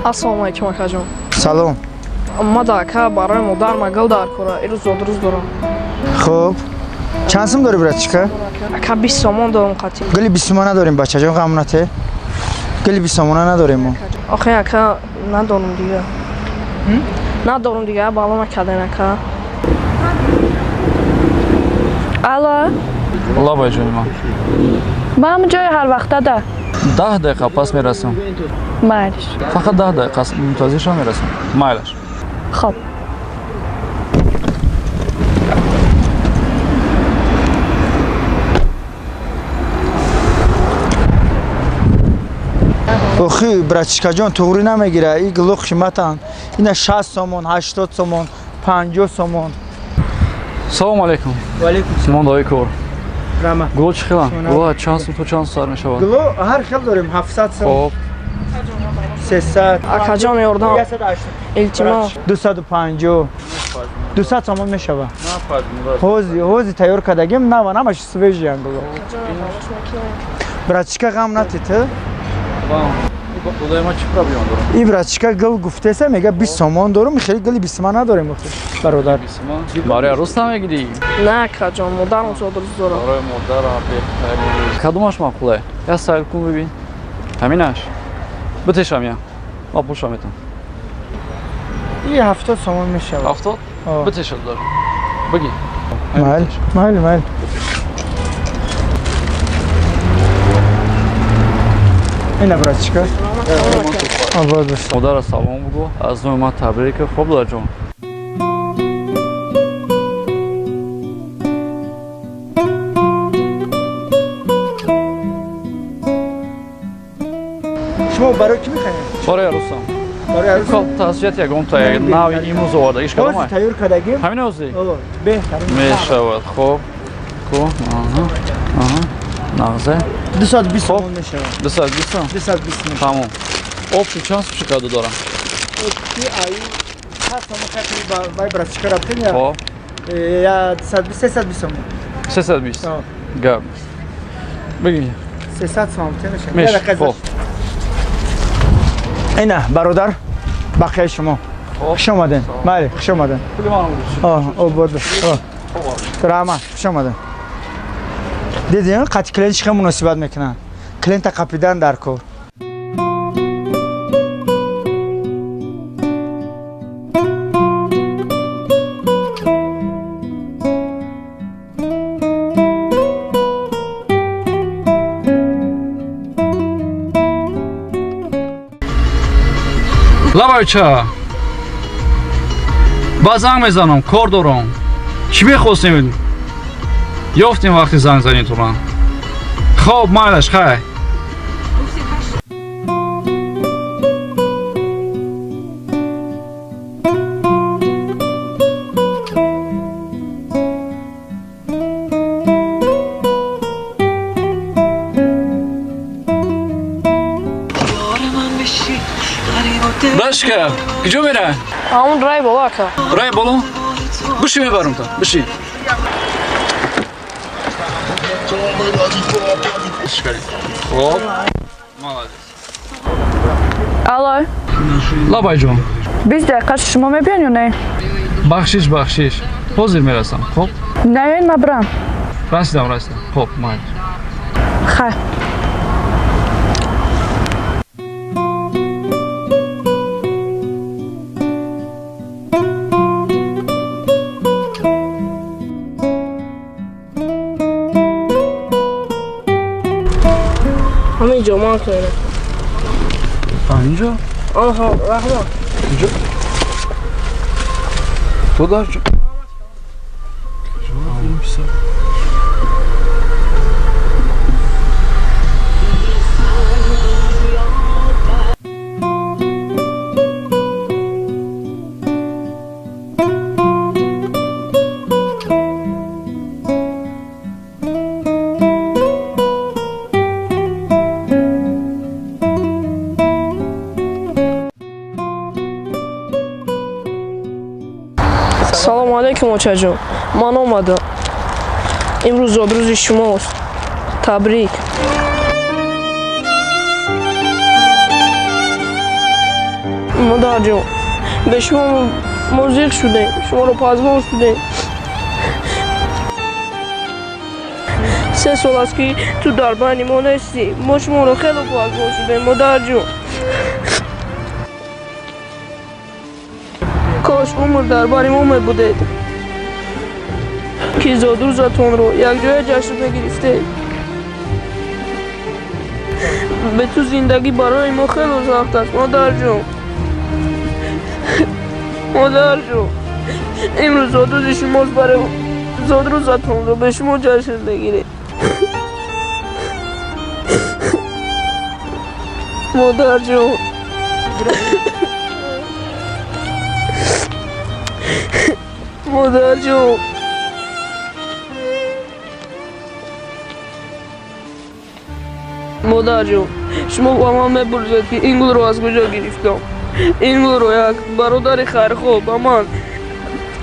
Ассалому алайкум акаҷон. Салом. Ма да ака барои модар ма гул дар кора. Ирӯз зодрӯз дорам. Хуб. Чанд сум дорӣ братчика? Ака 20 сомон дорам қатӣ. Гули 20 сомона надорем бачаҷон, ғам нате. Гули 20 сомона надорем мо. Охе ака надорам дига. Надорам дига, бало накардем ака. Алло. Лабай ҷони ман. Ба ҳамон ҷои ҳар вақта да. 10 дақиқа пас мерасам. Майлаш. Фақат 10 дақиқа мунтазиршам мерасам. Майлаш. Хоб. Охи братчикаҷон туғрӣ намегира. И гуло қиматанд. Ина 60 сомон, 80 сомон, 50 сомон. Салом алейкум. Ва алейкум салом. Мон дои кор. Рама. Гуло чӣ хеланд? Гуло чанд сум то чанд сар мешавад? Гуло ҳар хел дорем 700 сом. Хоб. 300. Акаҷон ёрдам. Илтимос. 250. 200 сомон мешавад. Ҳози тайёр кардагим, нава намаш свежиян гуло. Братчика ғам натӣ ту? Худои ман чӣ проблема дорам? И братчика гул гуфтеса мега 20 сомон дорум, хеле гули 20 сомон надорем охи бародар. Барои арӯс намегирӣ? На акаҷон, модарам зодрӯз дорам. Барои модарам беҳтарин. Кадомаш маъқуле? Я сайр кун бибин. Ҳаминаш. Битешам я. Ма пулша метам. И 70 сомон мешавад. 70? Битеша дар. Бигӣ. Майл, майл, майл. Ина братчика. Обод бош. Модара салом бугу. Аз номи ман табрик. Хоб дадаҷон. Шумо барои кӣ мехоҳед? Барои арӯсам. Барои арӯсам? Тасвият ягон та нави имрӯз оварда. Иш кадом? Ҳозир тайёр кардагим. Ҳамин ҳозир? О, беҳтарин. Мешавад. Хоб. Ку. Аҳа. Аҳа. Нағзе. 220 сомон мешавад. 220 сом? 220 мешавад. Тамом. Обши чанд сум шикаду дорам? Обши ай 7 сомон хати бай братчика рафтем я. Хоб. Я 220 320 сомон. 320. Гап. Бигӣ. 300 сомон мешавад. Меш. Хоб. Ина бародар, бақияи шумо. Хуш омадед. Бале, хуш омадед. Пули ман О, обод. О. Раҳмат, хуш омадед. Дидем, қати клиент чӣ хел муносибат мекунанд. Клиента қапидан дар кор. Лабайча. Ба занг мезанам, кор дорам. Чӣ мехостем? Ёфтем вақти занг занӣ тура. Хоб, майлаш, хай. Башка, куҷо мера? Ҳамон рай боло ака. Рай боло? Биши мебарам та, биши. Хоб. Молодец. Алло. Лабайҷон. 20 дақиқа шумо мебиён ё не? Бахшиш, бахшиш. Ҳозир мерасам. Хоб? Наёин, ма бирам. Расидам, расидам. Хоб, майли. Хай. Ҳаминҷо ман кунем. Ҳаминҷо? Аҳа, раҳмат. Инҷо? Ту дар ҷо? Салому алейкум очаҷон. Ман омадам. Имрӯз зодрӯзи шумост. Табрик. Модарҷон, ба шумо мо зиқ шудем, шуморо пазмон шудем. 3 сол аст ки ту дар байни мо нестӣ. Мо шуморо хеле пазмон шудем, модарҷон. Кош умр дар бари мо мебудед, ки зодрӯзатонро якҷоя ҷашн мегирифтед. Бе ту зиндагӣ барои мо хеле сахт аст, модарҷон. Модарҷон, имрӯз зодрӯзи шумост, барои зодрӯзатонро ба шумо ҷашн мегирем. Модарҷон, модарҷон. Модарҷон, шумо ба ман мепурсед, ки ин гулро аз куҷо гирифтам. Ин гулро як бародари хайрхоҳ ба ман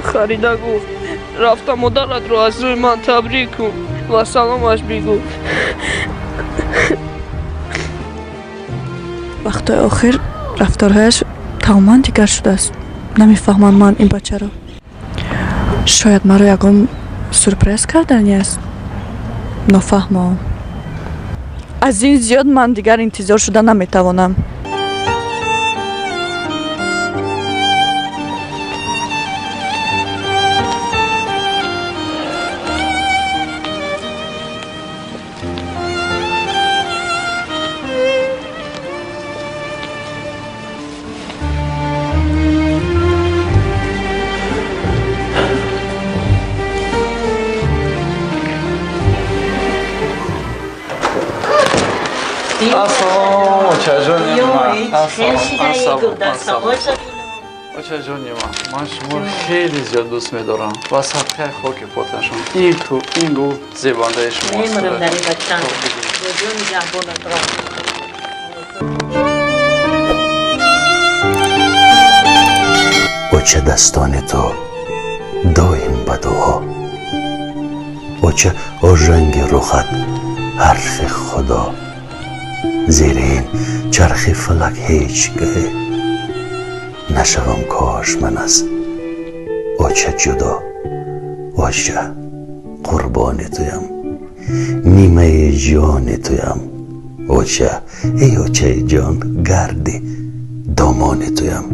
харида гуфт: рафта модаратро аз рӯи ман табрик кун ва саломаш бигӯ. Вақтҳои охир рафторҳояш тамоман дигар шудааст. Намефаҳмам ман ин бачаро. Шояд маро ягон сюрприз кардани аст. Нофаҳмоам. Аз ин зиёд ман дигар интизор шуда наметавонам. Ассалом, очаҷони ман. Очаҷони ман, ман шуморо хеле зиёд дӯст медорам ва садқаи хоки поташон. Ин ту, ин гул зебандаи шумост. Оча, дастони ту доим ба дуо. Оча, ожанги рухат ҳарфи Худо. Зери ин чархи фалак ҳеҷ гаҳе нашавам кош ман аз оча ҷудо. Оча, қурбони туям, нимаи ҷони туям. Оча, эй очаи ҷон, гарди домони туям.